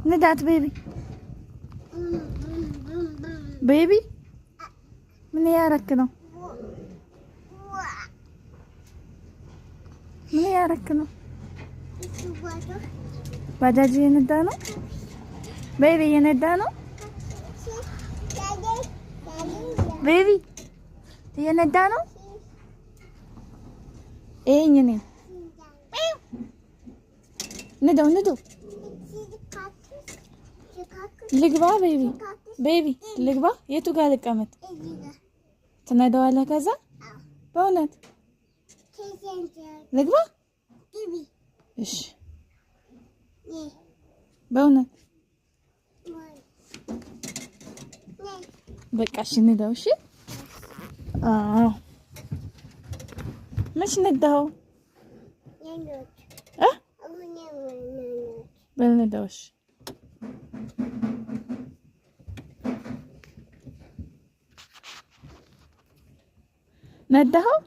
ንዳት baby፣ baby፣ ምን እያረክ ነው? ምን እያረክ ነው? ባጃጅ እየነዳ ነው። Baby እየነዳ ነው። Baby እየነዳ ነው። ይሄኝ እኔ ንዳው፣ ንዳው። ልግባ baby፣ baby ልግባ። የቱ ጋር ልቀመጥ? ትነዳዋለህ? ከዛ በእውነት ልግባ? እሺ፣ በእውነት በቃ እሺ፣ ንዳው። እሺ፣ አዎ። መች ነዳኸው? እ በል ንዳው። እሺ፣ ነዳኸው?